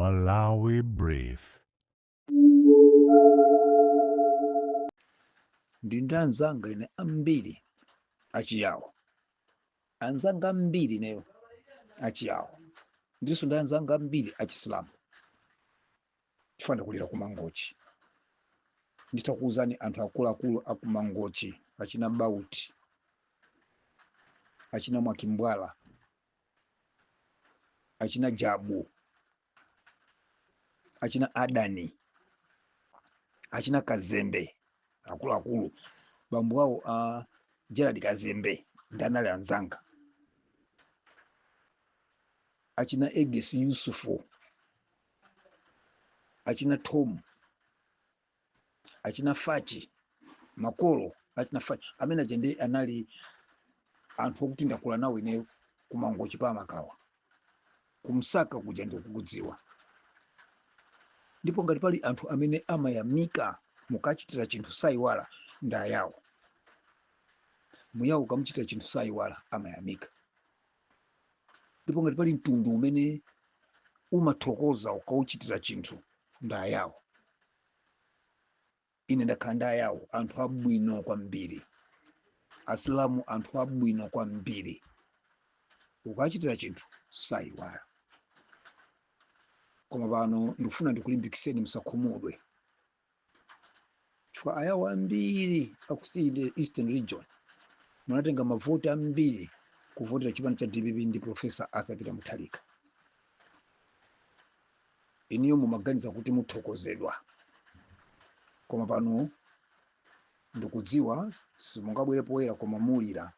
Malawi Brief. Ndi ndi anzanga ine ambiri achiyawo, anzanga ambiri ineyo achiyawo, ndinso ndi anzanga ambiri achisilamu, chifukwa ndakulira kumangochi. Nditakuwuzani anthu akuluakulu akumangochi, achina Bauti, achina Mwakimbwala, achina Jabu, achina Adani, achina Kazembe, akuluakulu, bambo awo a Gerald Kazembe ndi anali anzanga, achina Egesi Yusufu, achina Tom, achina Fachi, makolo achina Fachi amene aja ndi anali anthu okuti ndakula nawo ine kumangochi pa Makawa, kumsaka kuja ndikukudziwa. Ndipo ngati pali anthu amene amayamika mukachitira chinthu sayiwala, ndi ayawo. Muyawo ukamuchitira chinthu sayiwala, amayamika. Ndipo ngati pali mtundu umene umathokoza ukauchitira chinthu, ndi ayawo. Ine ndakhala ndi ayawo, anthu abwino kwambiri, asilamu anthu abwino kwambiri, ukachitira chinthu sayiwala. Koma pano ndikufuna ndikulimbikiseni, musakhumudwe, chifukwa ayawo ambiri aku Eastern Region munatenga mavoti ambiri kuvotera chipani cha DPP ndi Professor Arthur Peter Mutharika. Iniyo mumaganiza kuti muthokozedwa, koma pano ndikudziwa simungabwere poyera, koma mulira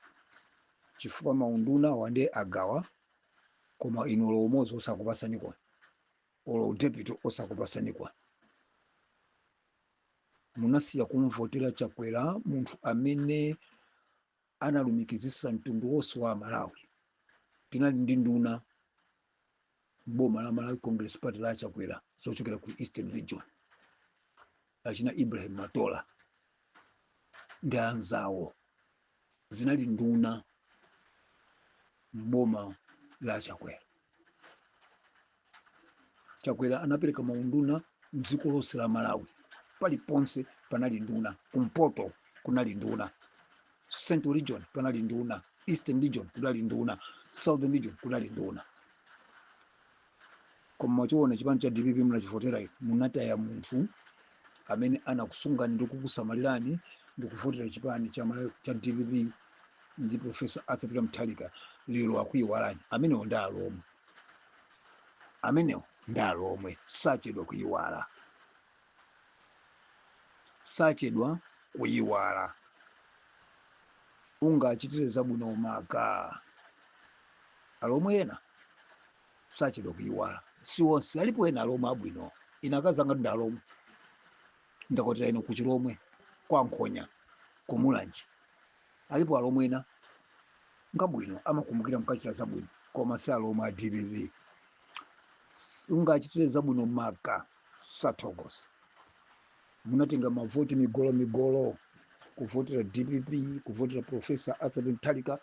chifukwa maunduna wande agawa, koma inu olo umodzi osakupasanikwa, olo deputy osakupasanikwa. Munasiya kumvotera Chakwera, munthu amene analumikizisa mtundu wonse wa Malawi. Tinali ndi nduna boma la Malawi Congress Party la Chakwera zochokera ku Eastern Region, achina Ibrahim Matola ndi anzawo, zinali nduna mboma la Chakwera. Chakwera anapereka maunduna mdziko lonse la Malawi, paliponse panali nduna. Kumpoto kunali nduna, Central Region panali nduna, Eastern Region kunali nduna, Southern Region kunali nduna. Koma mwachiona chipani cha DPP munachivotera inu, munataya munthu amene anakusungani ndi kukusamalirani ndi kuvotera chipani cha Malawi cha DPP ndi Professor Arthur Peter Mutharika. Lero akuyiwalani. Amenewo ndi alomwe, amenewo ndi alomwe, sachedwa kuyiwala, sachedwa kuyiwala. Ungachitire zabwino maka alomwe ena sachedwa kuyiwala, si onse, alipo ena alomwe abwino. Ine akazi anga ndi alomwe, ndakwatira ine kuchilomwe kwa Nkhonya kumulanji. Alipo alomwe ena ngabwino, amakumbukira mukachita zabwino, koma si alomwe a DPP. Ungachitire zabwino maka sathokoza. Munatenga mavoti migolo migolo kuvotera DPP, kuvotera Professor Arthur Mutharika.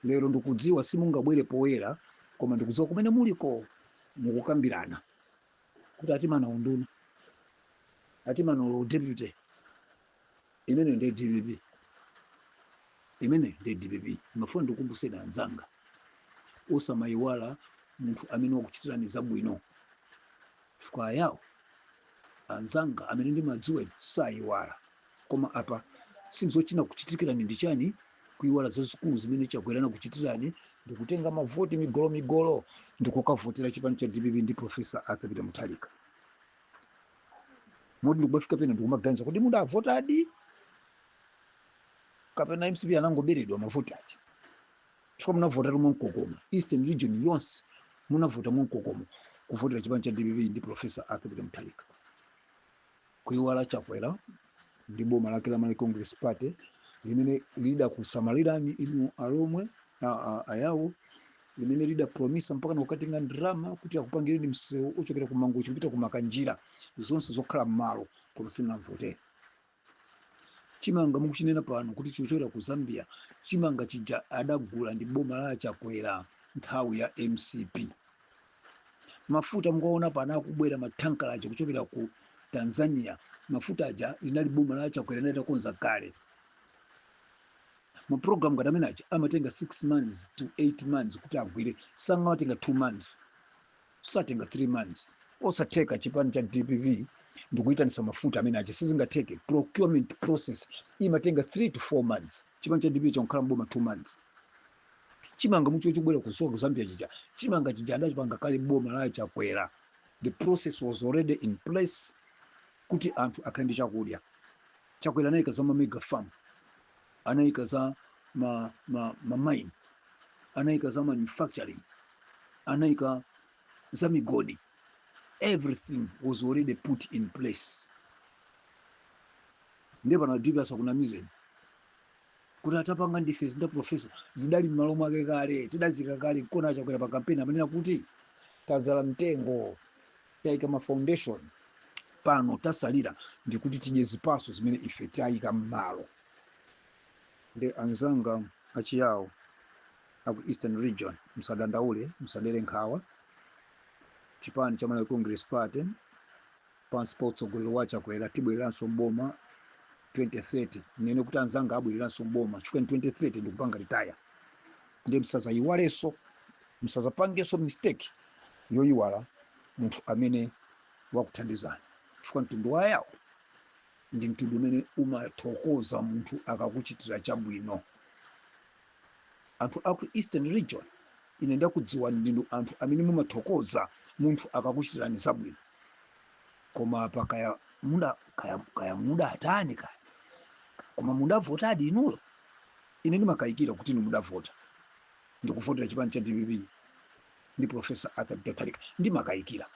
Lero ndikudziwa simungabwere poyera, koma ndikudziwa kumene muliko mukukambirana kuti atimana unduna, atimana ulo deputy. Imene ndi DPP, imene ndi DPP. Ndimafuna ndikumbuseni anzanga, osamayiwala munthu amene wakuchitirani zabwino, chifukwa ayawo anzanga amene ndimadziwa sayiwala. Koma apa sinzochina kuchitikirani ndi chani, kuyiwala zazikulu zimene Chakwera anakuchitirani ndikutenga mavoti migolo migolo ndikukavotera chipani cha DPP ndi Professor Arthur Peter Mutharika. Moti ndikubafika pena ndikumaganiza kuti mudavotadi kapena MCP anangoberedwa mavoti aja, chifukwa munavota mwankokoma. Eastern Region yonse munavota mwankokoma kuvotera chipani cha DPP ndi Professor Arthur Peter Mutharika, kuiwala Chakwera ndi boma lake la Malawi Congress Party limene lidakusamalirani inu alomwe ayawo, limene lidapromisa mpaka nakukatenga ndalama kuti akupangireni msewu ochokera ku Mangochi kupita ku Makanjira, zonse zokhala m'malo, koma simunamvotere. Chimanga mukuchinena pano kuti chikuchokera ku Zambia, chimanga chija adagula ndi boma la Chakwera nthawi ya MCP. Mafuta mukaona pano akubwera mathankala aja kuchokera ku Tanzania, mafuta aja linali boma la Chakwera litakonza kale. Mapulogalamu ngati amene aja amatenga 6 months to 8 months kuti agwire, sangawatenga 2 months, satenga 3 months. Osatheka chipani cha DPP ndikuyitanisa mafuta amene aja, sizingatheke. Procurement process imatenga 3 to 4 months. Chipani cha DPP chakhala mboma 2 months. Chimanga mucho chobwera kusoka ku Zambia chija, chimanga chija adachipanga kale boma la Chakwera. The process was already in place kuti anthu akhale ndi chakudya. Chakwera anayika za ma mega farm, anayika za ma mine, anayika za manufacturing, anayika za migodi. Everything was already put in place. Ndiye pano DP asakunamizeni kuti atapanga ndife zinda professor, zidali m'malo mwake kale, tidazika kale. Nkona Achakwera pa kampeni amanena kuti tadzala mtengo, tayika ma foundation, pano tasalira ndikuti tidye zipaso zimene ife tayika m'malo. Ndi anzanga achiyawo aku Eastern Region, msadandaule, msadere nkhawa. Chipani cha Malawi Congress Party pansi pa utsogoleri wa Chakwera tibwereranso mboma 2030. Nene kuti anzanga abwereranso mboma chifukwa 2030 ndikupanga retire. Ndiye msazayiwalenso, msazapangenso mistake yoyiwala munthu amene wakuthandizani, chifukwa mtundu wa Yawo ndi mtundu umene umathokoza munthu akakuchitira chabwino. Anthu aku Eastern Region, ine ndakudziwani, ndinu anthu amene mumathokoza munthu akakuchitirani zabwino. Koma apa kaya muda kaya mudatani kaya, koma mudavotadi inuyo? Ine ndimakayikira kuti inu mudavota ndikuvotera chipani cha DPP ndi Professor Arthur Peter Mutharika. Ndimakayikira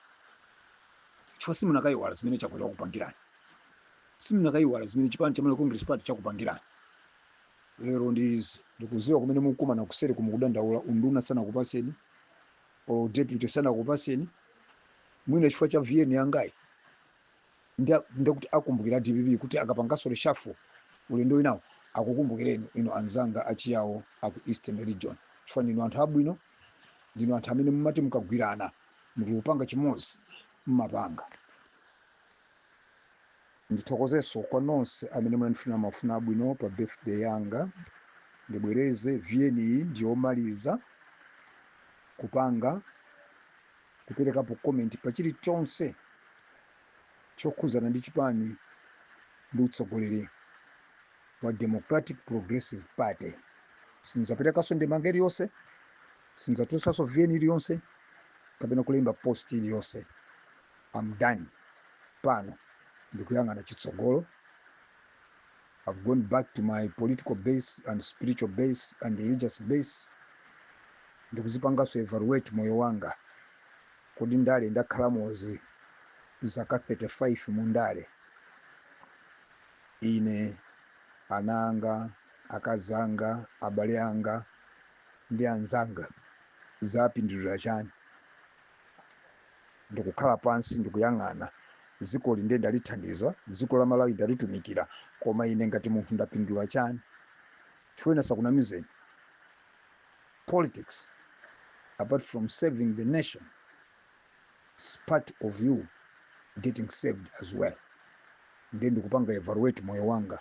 chifukwa simunakayiwala zimene Chakwera wakupangirani, simunakayiwala zimene chipani cha Malawi Congress Party chakupangirani. Lero ndi izi, ndikuziwa kumene mukumana kuseri kumukudandaula, unduna sanakupaseni or deputy sanakupaseni, mwina chifukwa cha VN yangayi. Ndakuti akumbukira DPP kuti akapanganso reshuffle ulendo winawo akukumbukireni inu anzanga achiyawo aku Eastern Region, chifukwa ndinu anthu abwino, ndinu anthu amene mumati mukagwirana mukupanga chimodzi mmapanga. Ndithokozenso kwa nonse amene munandifuna mafuna abwino pa birthday yanga. Ndibwereze, VN iyi ndiyomaliza kupanga kuperekapo comment pa chilichonse chokhuzana ndi chipani ndi utsogoleri wa Democratic Progressive Party. Sindidzaperekanso ndemanga iliyonse, sindidzatulutsanso VN iliyonse kapena kulemba post iliyonse. I'm done. Pano ndikuyang'ana chitsogolo. I've gone back to my political base and spiritual base and religious base. Ndikuzipanganso evaluate moyo wanga. Kodi ndale ndakhala mozi zaka 35 mu ndale, ine, ana anga, akazi anga, abale anga ndi anzanga zapindulira chani? Ndikukhala pansi ndikuyang'ana dzikoli, ndiye ndalithandiza dziko la Malawi, ndalitumikira, koma ine ngati munthu ndapindula chani? Chifukwa ina sakunamizeni, politics, apart from serving the nation, is part of you getting saved as well. Ndiye ndikupanga evaluate moyo wanga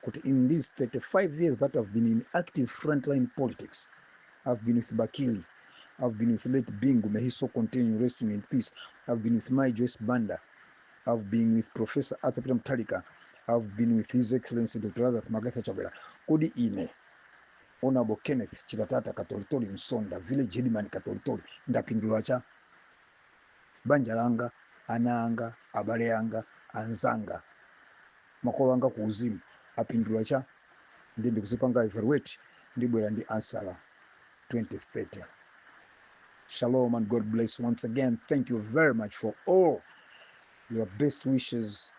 kuti in these 35 years that I've been in active frontline politics, I've been with Bakili, I've been with late Bingu, may he so continue resting in peace, I've been with my Joyce Banda, I've been with Professor Arthur Peter Mutharika, I've been with His Excellency Dr Lazarus McCarthy Chakwera. Kodi ine, Honorable Kenneth Chitatata Katolitoli Msonda, village headman Katolitoli, ndapindula cha banja langa, ana anga, abale anga, anzanga, makolo anga ku uzimu apindula cha? Ndi ndikuzipanga evaluate, ndibwera ndi answer 2030. Shalom and God bless. Once again, thank you very much for all your best wishes,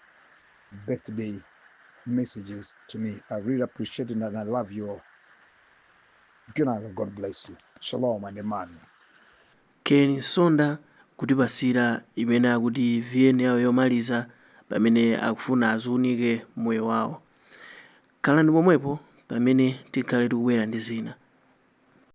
birthday messages to me. I really appreciate it and I love you all. Good night and God bless you. Shalom and Emmanuel. Ken Msonda kutipasira imene akuti VN yawo yomaliza pamene akufuna aziunike moyo wawo. Khalani pomwepo pamene tikhale tikubwera ndi zina.